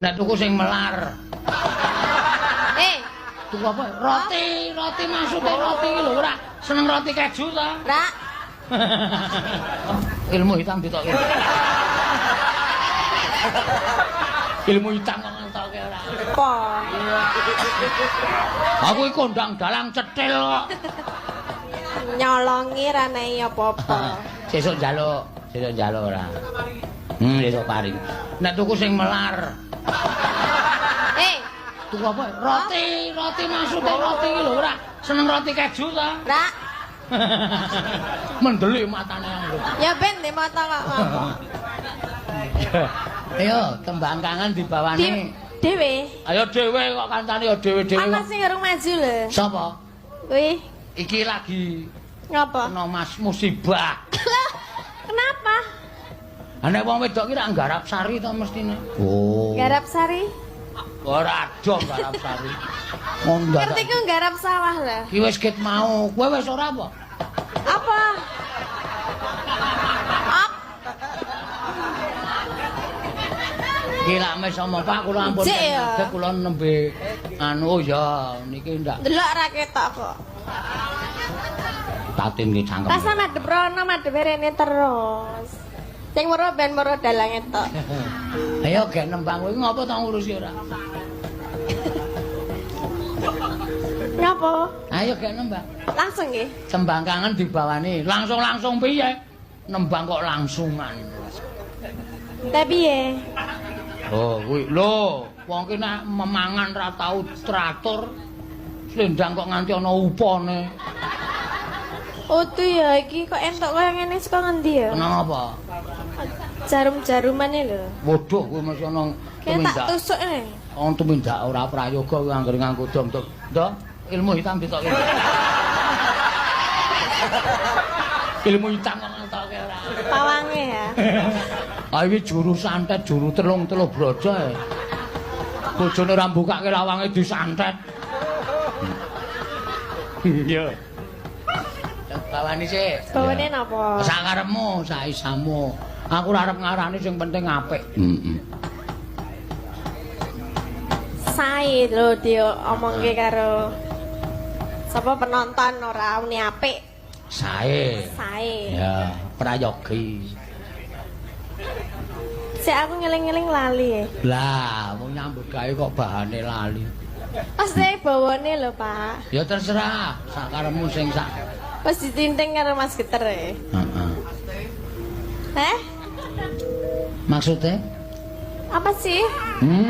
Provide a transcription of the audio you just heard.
Nek tuku sing melar. Eh, Tuku apa? Roti, roti maksude roti iki lho ora seneng roti keju ta? Ra. Ilmu hitam ditokke. Ilmu hitam kok ngetokke ora. Apa? Aku iki kondang dalang cetil kok. Nyolongi ra nei apa-apa. Sesuk njaluk, sesuk njaluk ora. Sesuk paring. Nek tuku sing melar. Eh, Tuku apa? Roti, roti maksude roti iki lho ora seneng roti keju ta? Ra. Mendelik matane lho. Ya ben di mata kok ngapa. Ayo tembang kangen dibawani. Dhewe. Ayo dhewe kok kancane ya dhewe-dhewe. Ana sing urung maju lho. Sapa? Kuwi Iki lagi ngapa? kena mas musibah. Lah, kenapa? Ha nek wong wedok ki rak nggarap sari to mestine. Oh. Garap sari. Ora ado nggarap sari. Wong Ngerti ku garap sawah lah. Ki wis ket mau, kowe wis ora apa? Apa? Ap. Ki lak mes omong Pak kula ampun Jek ya. ngadeg kula nembe anu ya niki ndak Delok ra ketok kok. tatin ki cangkem. Rasa madhep rono madhep rene terus. Sing weruh ben weruh dalange tok. Ayo gek nembang kowe ngopo to ngurusi ora? Ngapa? Ayo gek nembang. Langsung nggih. Tembang kangen dibawani. Langsung-langsung piye? Nembang kok langsungan. Lah piye? Oh, kuwi lho, wong ki nek memangan ra tau teratur. Slendang kok nganti ana upane. Utuh ya iki kok entuk kaya ngene saka ngendi ya? Kenapa? Jarum-jarumane lho. Waduh, kuwi mesti ana Kayak tak tumindak. tusuk e. Ana tumindak ora prayoga kuwi anggere nganggo dom-dom. Ndok, ilmu hitam ditokke. Ilmu hitam kok ngetokke ora. Pawange ya. Ah iki juru santet, juru telung-telung brojo e. Bojone ora mbukake lawange disantet. Iya. Bawani sik. Bawane napa? Sakarepmu, saisamu. Aku ora arep ngarani sing penting apik. Heeh. Sae lho diomongke karo sapa penonton ora uni apik. Sae. Sae. Ya, prayogi. Sik aku ngeling-ngeling lali e. Lah, wong nyambut gawe kok bahane lali. Pasti bawane lho, Pak. Ya terserah, sakarepmu sing sak. Pas ditinting karo Mas Geter e. Heeh. Heh? Maksudnya? Apa sih? Hmm.